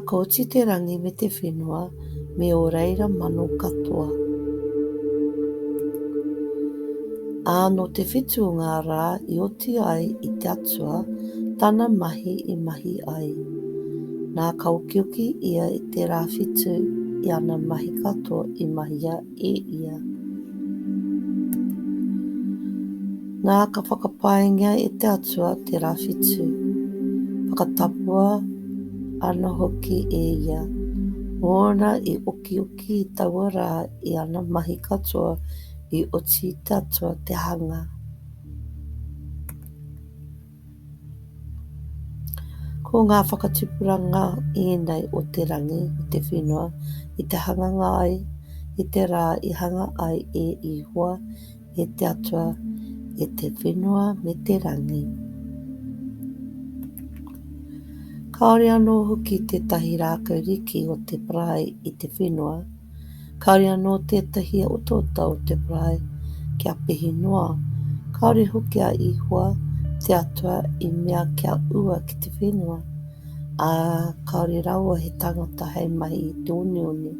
ka oti te rangi me te whenua me ō reira mano katoa. Ā, nō te whitu o ngā rā i oti ai i te Atua tana mahi i mahi ai. Nā, ka okioki ia i te rā whitu i ana mahi katoa i mahia e ia. Nā, ka whakapaengia e te Atua te rā whitu, whakatapua ana hoki e ia, mōna i okioki i taua rā i ana mahi katoa i oti i te Atua te hanga. Ko ngā whakatipuranga ēnei o te rangi, o te whenua, i te hanganga ai, i te rā i hanga ai e Ihowa, e te Atua, e te whenua me te rangi. Kāore anō hoki tētahi rākau riki o te parae i te whenua, Kāore anō tētahi otaota o te marae kia pehi noa, kāore hoki a Ihowa te Atua i mea kia ua ki te whenua, ā, kāore rawa he tangata hei mahi i te oneone.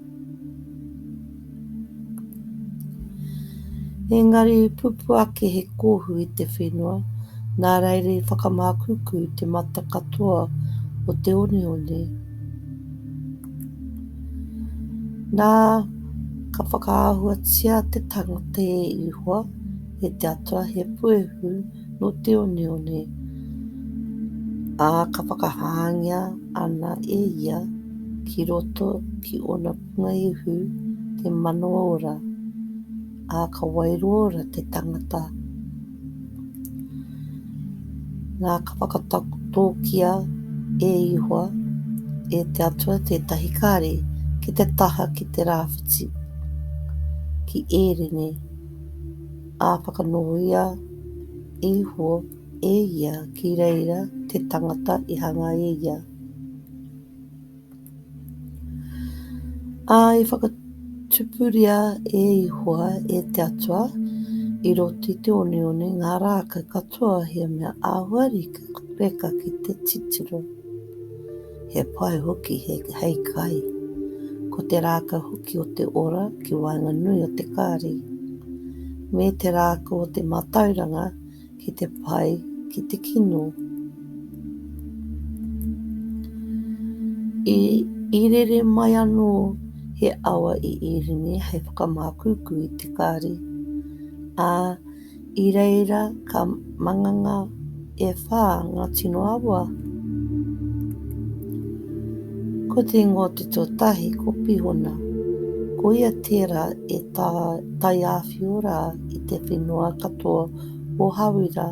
Engari i pupū ake he kōhu i te whenua, nā reira i whakamākūkū te mata katoa o te oneone. Nā, ka whakaahuatia te tangata e Ihowa, e te Atua, he puehu nō te oneone, ā, ka whakahāngia ana e ia ki roto ki ōna punga ihu te manawa ora, ā, ka wairua ora te tangata. Nā, ka whakatōkia e Ihowa, e te Atua tētahi kāri ki te taha ki te rāwhiti, ki Ērene, ā, whakanohoia iho e ia ki reira te tangata i hanga e ia. Ā, i whakatupuria e Ihowa, e te Atua, i roto i te oneone ngā rākau katoa he mea āhua reka ki te titiro, he pai hoki hei kai, ko te rākau hoki o te ora ki waenganui o te kāri, me te rākau o te mātauranga ki te pai, ki te kino. I, i rere mai anō he awa i Īrini hei whakamākūkū i te kāri, ā, i reira ka manganga e whā ngā tino awa. Ko te ingoa o te tuatahi ko Pihona, ko ia tērā e tā, taiāwhio rā i te whenua katoa o Hawira,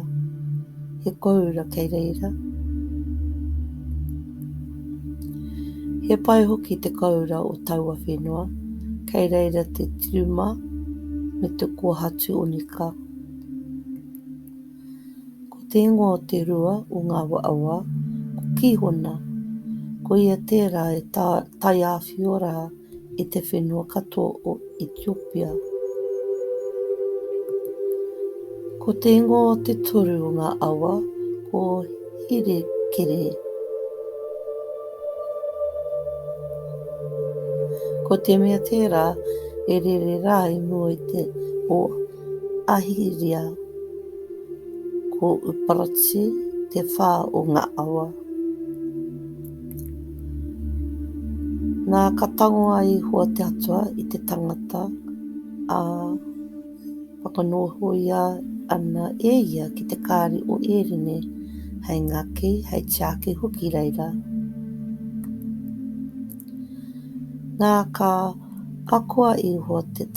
he kōura kei reira. He pai hoki te kōura o taua whenua, kei reira te tiruma me te kōhatu onika. Ko te ingoa o te rua o ngā awa, ko Kihona, ko ia tērā e taiāwhio rā i te whenua katoa o Etiopia. Ko te ingoa o te toru o ngā awa ko Hirekere. Ko te mea tērā e rere rā i mua i te o Ahiria, ko Uparati te whā o ngā awa. Nā, ka tango a Ihowa te Atua i te tangata, ā, whakanohoia ana e ia ki te kāri o Ērene, hei ngaki, hei tiaki hoki reira. Nā, ka ako a Ihowa te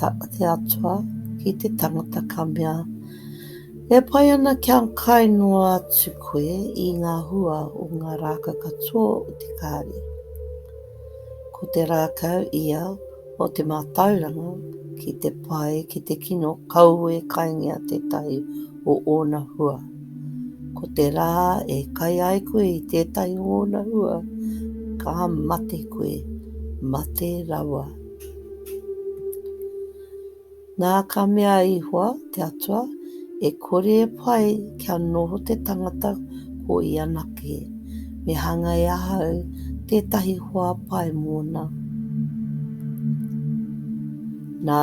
Atua ki te tangata, ka mea, E pai ana kia kai noa atu koe i ngā hua o ngā rākau katoa o te kāri. Ko te rākau ia o te mātauranga ki te pai ki te kino kaua e kaingia tētahi o ōna hua. Ko te rā e kai ai koe i tētahi o ōna hua, ka mate koe, mate rawa. Nā, ka mea a Ihowa, te Atua, E kore e pai kia noho te tangata ko ia anake. Me hanga e ahau tētahi hoa pai mōna. Nā,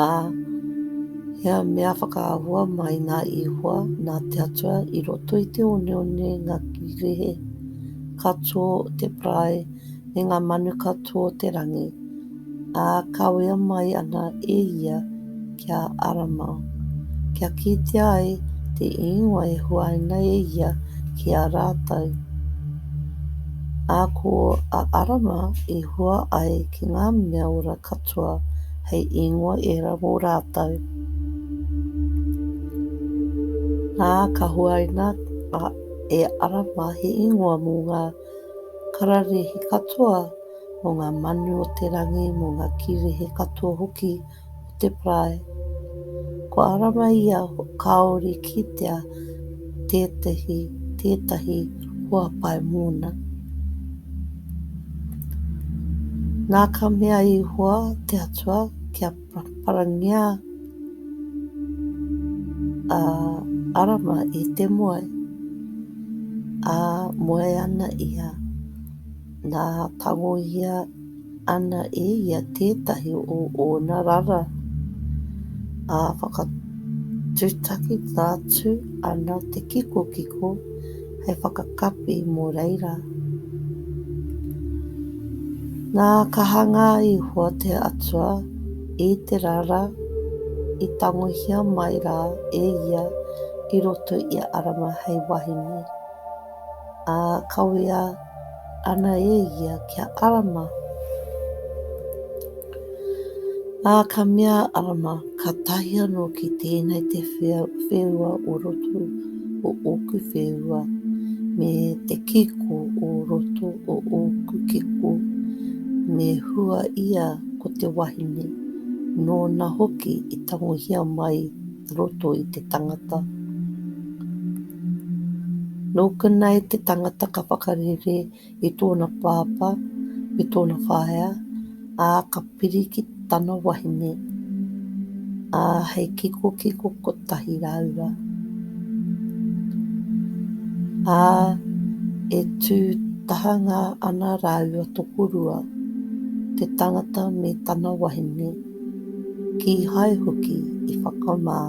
he mea whakaahua mai nā Ihowa, nā te Atua, i roto i te oneone ngā kīrehe katoa o te parae me ngā manu katoa o te rangi, ā, kawea mai ana e ia ki a Arama, kia kitea ai te ingoa e huaina e ia ki a rātou. Ā, ko a Arama i hua ai ki ngā mea ora katoa hei ingoa ērā mō rātou. Nā, ka huaina e Arama he ingoa mō ngā kararehe katoa, mō ngā manu o te rangi, mō ngā kīrehe katoa hoki o te parae. Ko Arama ia kāore kitea tētahi, tētahi hoa pai mōna. Nā ka mea Ihowa te Atua kia parangia a Arama i te moe, ā, moe ana ia. Nā, tangohia ana e ia tētahi o ōna rara, ā, whakatūtakina atu ana te kikokiko hei whakakapi mō reira. Nā, ka hangā iho te Atua i te rara i tangohia mai rā e ia i roto i a Arama hei wahine. Ā, kawea ana e ia ki a Arama. Ā, ka mea a Arama, Kātahi anō ki tēnei te wheua o roto o ōku wheua, me te kiko o roto o ōku kiko, me hua ia ko te wahine, nōna hoki i tangohia mai roto i te tangata. Nōku nei te tangata ka whakarere i tōna pāpā me tōna whaea, ā, ka piri ki tana wahine, ā, hei kikokiko kotahi rāua. Ā, e tū tahanga ana rāua tokorua, te tangata me tana wahine, kīhai hoki i whakamā.